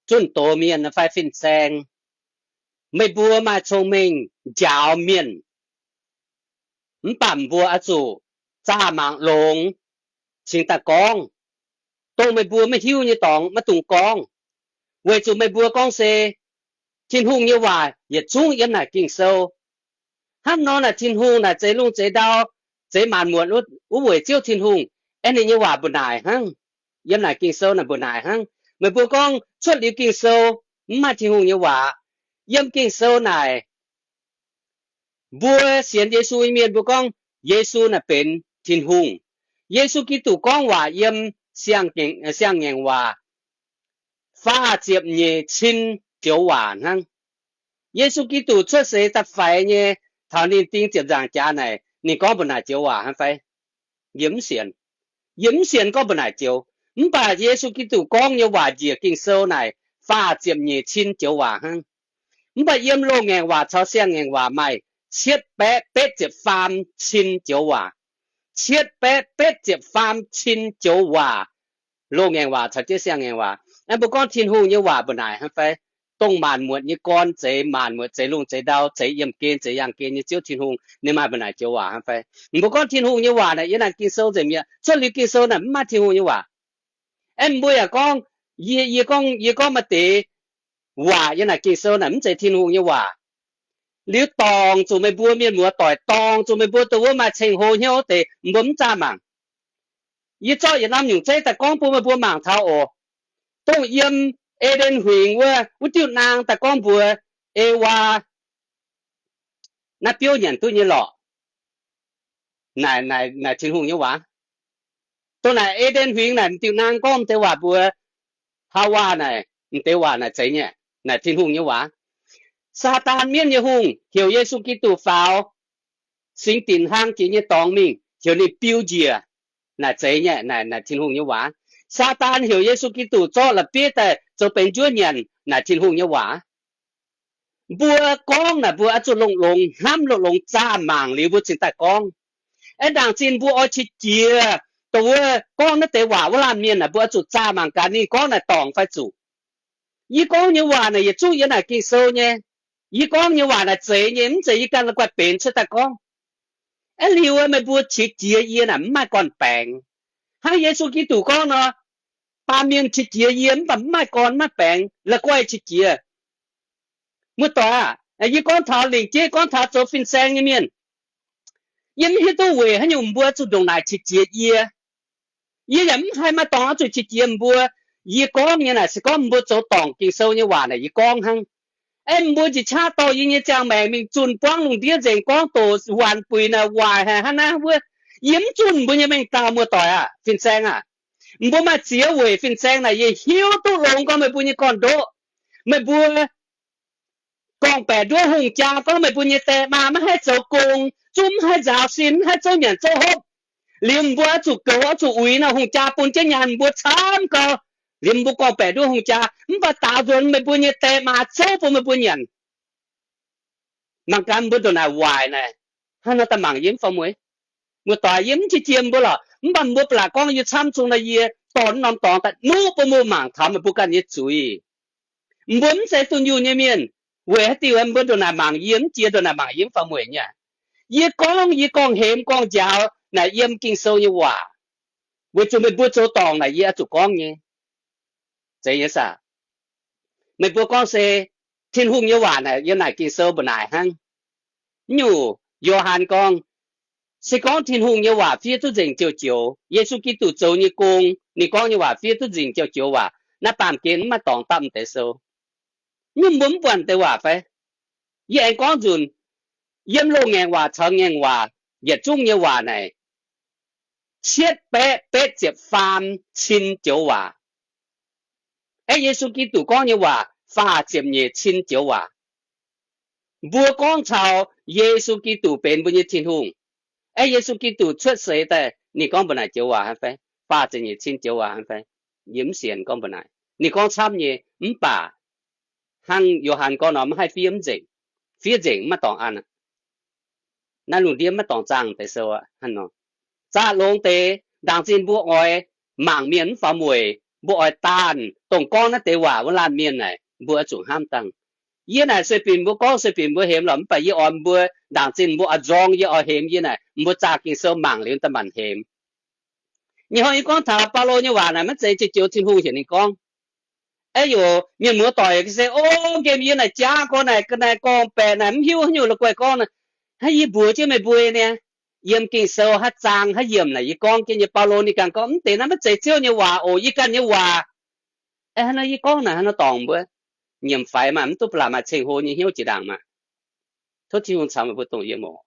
zunh doz mienh fai fin-saeng. Meih mbuo maaih cong-mengh njaaux mienh, mv baac mbuo oix zuqc zaah mangc longx cingx daaih gorngv. Dongh meih mbuo maiv hiuv nyei dorngx maiv dungx gorngv, weic zuqc meih mbuo gorngv se Tin-Hungh nyei waac yietc zungv yiem naaic Ging-Sou. Hnangv nor naaic Tin-Hungh naaic zeix lungh zeix ndau, zeix maanc muotc wuov weic Ziouv Tin-Hungh, aeqv, ninh nyei waac mbu'naaic hnangv. Yiem naaic Ging-Sou naaic mbu'naaic hnangv. Meih mbuo gorngv cuotv liuz Ging-Sou mv maaih Tin-Hungh nyei waac. Yiem Ging-Sou naaic, mbuo sienx Yesu nyei mienh mbuo gorngv Yesu naaic benx Tin-Hungh. Yesu Giduc gorngv waac yiem siang-ngaengc waac faah ziepc nyeic cin joux waac hnangv. Yesu Giduc cuotv seix da'faix nyei, taux ninh ding ziepc nzaangc jaax naaic, ninh gorngv mbu'naaic joux waac hnangv fai? Yie mv sienx. Yie mv sienx gorngv mbu'naaic joux. Mv baac Yesu Giduc gorngv nyei waac njiec Ging-Sou naaic faah ziepc nyeic cin joux waac hnangv. Mv baac yiem loz-ngaengc waac caux siang-ngaengc waac maaih cietv baeqv betv ziepc faam cin joux waac. Cietv baeqv betv ziepc faam cin joux waac, loz-ngaengc waac caux jienv siang-ngaengc waac. Aeqv, mbuo gorngv Tin-Hungh nyei waac mbu'naaic hnangv fai? Dongh maanc muotc nyei gorn zeix maanc muotc, zeix lungh zeix ndau, zeix yiemh gen zeix yaangh gen nyei Ziouv Tin-Hungh, ninh maaih mbu'naaic joux waac hnangv fai? Mbuo gorngv Tin-Hungh nyei waac naaic yiem naaic Ging-Sou nzengc mi'aqv. Cuotv liuz Ging-Sou naaic mv maaih Tin-Hungh nyei waac. Aeqv, mbuo yaac gorngv, yie, yie gorngv, yie gorngv maaih deix waac yiem naaic Ging-Sou naaic mv zeiz Tin-Hungh nyei waac. Liuz dorngc zuqc meih mbuo mienh muoz doic, dorngc zuqc meih mbuo dongh wuov maaih ceng-hlo hnyouv deix, mbuo mv zaah mangc. Yie zorqv yietc norm nyungc zeiv daaih gorngv bun meih mbuo mangc taux oc. Dongh yiem E^nden Huingx wuov, wuov diuh naang daaih gorngv mbuox Ewaa, naaiv biouv nyanc duqv nyei lorqc. Naaic, naaic, naaic Tin-Hungh nyei waac. Dongh naaic E^nden Huingx naaic m'diuh naang gorngv m'deix waac mbuox Haawaa naaic, m'deix waac naaic zeiz nyei, naaic Tin-Hungh nyei waac. Saadaan, mienv nyei hungh, heuc Yesu Giduc faaux singx dinc hlang jiex nyei dorngx mingh, heuc ninh biu njiec, naaic zeiz nyei, naaic, naaic Tin-Hungh nyei waac. Saadaan heuc Yesu Giduc zorqv la'bieiv daaih zoux benx njuov nyanc, naaic Tin-Hungh nyei waac. Mbuo gorngv naaic mbuo oix zuqc longx-longx hnamv, longx-longx zaah mangc liuz mbuo cingx daaih gorngv. Aeqv, ndaangc zinh mbuo oix qiex jiez, dongh wuov gorngv naaiv deix waac wuov laanh mienh naaic, mbuo oix zuqc zaah mangc gaax ninh gorngv naaic dorngc fai zuqc. Yie gorngv nyei waac naaic yietc zungv yiem naaic Ging-Sou nyei. Yie gorngv nyei waac naaic zeiz nyei, mv zeiz yie ganh la'guaih benx cuotv daaih gorngv. Aeqv, liuz meih mbuo qiex jiez yie naaic mv maaih gorn-baengx. Hnangv Yesu Giduc gorngv nor, baamh mienh qiex jiez yie mv baac mv maaih gorn maiv baengx, la'guaih qiex jiez. Muoz-doic aah, yie gorngv taux lingc jeiv, gorngv taux zoux fin-saeng nyei mienh, yie mv hiuv duqv weic haaix nyungc mbuo zuqc ndongc naaic qiex jiez yie. Yie yaac mv haih maaih dorngx oix zuqc qiex jiez mbuo. Yie gorngv nyei naaic se gorngv mbuo zoux dorngc Ging-Sou nyei waac naaic yie gorngv hnangv. Aeqv, mbuo njiec qaqv dorh yie nyei ziangh maengc mingh zunh buangv lungh ndiev nzengc gorngv doqc waanc buic naaic waaic haic hnangv naaiv wuov. Yie mv zunh mbuo nyei mengh dauh, muoz-doic aah, fin-saeng aah. Mbuo maaih ziex weic fin-saeng naaic yie hiuv duqv longx gorngv meih mbuo nyei gorn-ndoqv. Meih mbuo gorngv-baeqc nduov hungh jaa gorngv meih mbuo nyei die maa maiv haih zoux gong, zungv mv haih nzaaux sin, mv haih zouv nyanc zouv hopv. Liuz mbuo oix zuqc goux, oix zuqc uix nor hungh jaa bun jienv nyaanh mbuo camv gau. Liuz mbuo gorngv-baeqc nduov hungh jaa, mv baac daaux nzuonx meih mbuo nyei die maa zouv bun meih mbuo nyanc. Mangc gaax mbuo ndongc naaic waaic naaic, hnangv nor daaih mangc yie mv faaux mueiz. Muoz-doic, yie mv qiex jiez mbuo lorqc, mv baac mbuo ba'laqc gorngv yie camv zungv nor, yie dorh norm dorngx daaih nuqv bun mbuo mangc taux meih mbuo ganh nyei zuiz. Mbuo mv zeiz dunh yunh nyei mienh. Weic haaix diuc mbuo ndongc naaic mangc yie mv jiex, ndongc naaic mangc yie mv faaux mueiz nyei? Yie gorngv, yie gorngv-hemx gorngv-njaaux naaic yiem Ging-Sou nyei waac, weic zuqc meih mbuo zoux dorngc naaic yie oix zuqc gorngv nyei. Zeiz nyei saah? Meih mbuo gorngv se Tin-Hungh nyei waac naaic yiem naaic Ging-Sou mbu'naaic hnangv. Nyungc Yo^han gorngv, se gorngv Tin-Hungh nyei waac fiev duqv nzengc joux joux, Yesu Giduc zoux nyei gong, ninh gorngv nyei waac fiev duqv nzengc joux joux waac, naaiv baamh gen mv maaih dorngx dapv deix sou. Nyungc mbuo mv buatc deix waac fai? Yie aengx gorngv nzunc, yiem loz-ngaengc waac caux ngaengc waac yietc zungv nyei waac naaic, cietv baeqv betv ziepc faam cin joux waac. Aeqv, Yesu Giduc gorngv nyei waac faah ziepc nyeic cin joux waac. Mbuo gorngv caux Yesu Giduc benx mbuo nyei Tin-Hungh. Aeqv, Yesu Giduc cuotv seix daaih ninh gorngv mbu'naaic joux waac hnangv fai? Faah ziepc nyeic cin joux waac hnangv fai? Yie mv sienx gorngv mbu'naaic. Ninh gorngv camv nyei, mv baac hnangv Yo^han gorngv nor, mv haih fiev mv nzengc. Fiev nzengc mv maaih dorngx an aqv. Naaiv lungh ndiev maiv dorngx zaangh deix sou aqv. Hnangv nor, zaqc longx deix, ndaangc zinh mbuo oix mangc mienh mv faaux mueic, mbuo oix daanh dongh gorngv naaiv deix waac wuov laanh mienh naaic, mbuo oix zuqc hnamv dangh. Yie naaic sueih binc mbuo gorngv sueih binc mbuo hemx lorqc, mv baac yie oix mbuo ndaangc zinh mbuo oix nzorng yie oix hemx yie naaic, mbuo zaah Ging-Sou mangc liuz da'manc hemx. Nyei hnoi yie gorngv taux Baulo nyei waac naaic maiv zeiz joux Tin-Hungh heuc ninh gorngv. Aa yaac mienh muoz doic se, o, nqemh yie naaic jaav gorngv naaic, ga'naaiv gorngv-baeqc naaic mv hiuv haaix nyungc la'guaih gorngv naaic, hnangv yie mbuox jienv meih mbuo nyei. Yiem Ging-Sou haaix zaang haaix yiemc naaic yie gorngv jienv nyei, Baulo ninh ganh gorngv, mv deix naaiv maiv zeiz Ziouv nyei waac oc, yie ganh nyei waac. Aa, hnangv naaiv yie gorngv naaic hnangv naaiv dorngc mbuo, nyiemc faix maah, mv duqv ba'laqc maaih ceng-hlo nyei hnyouv jiex ndaangc maah. Tov Tin-Hungh caux meih mbuo dongh yiem oc.